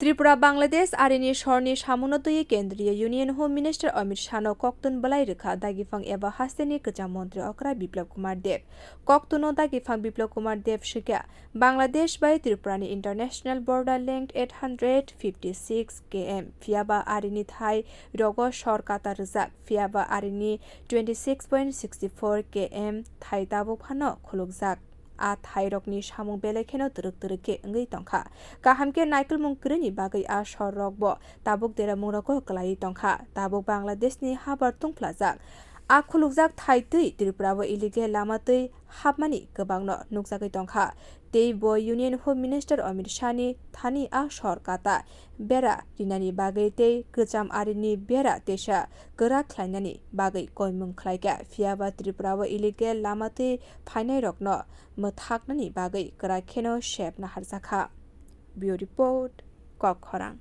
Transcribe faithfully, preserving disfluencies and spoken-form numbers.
Tripura Bangladesh arini sorni samungno twiwi Kendriya Union Home Minister Amit Shahno koktun bwlai rwkha dagiphang eba hasteni kwcham montri okra Biplab Kumar Deb. Koktuno dagiphang Biplab Kumar Deb swikha, Bangladesh bai Tripurani international border length eight hundred fifty six kilometer, phiyaba arini thai rogo sor kata rwjak, phiyaba arini twenty six point six four kilometer thai tabuk phano khulukjak. A thairokni samung belai kheno twrwk twrwk khe wngwi tongkha. Kaham khe naikolmung kwrwini bagwi a sorrokbo tabuk deramungrogo kwlaiwi tongkha. Tabuk Bangladeshni habar tungphlajak. A khulukjak thai twi Tripurao illegal lama twi hapmani kwbangno nukjagwi tongkha. Tei bo Union Home Minister Amit Shahni thani a sor kata bera rinani bagwi tei kwcham arini bera teisa kwrak khlainani bagwi koimung khlaikha, phiyaba Tripurao illegal lama twi phainairokno mwthaknani bagwi kwrak kheno sep naharjakha. Bureau Report, Kokkhorang.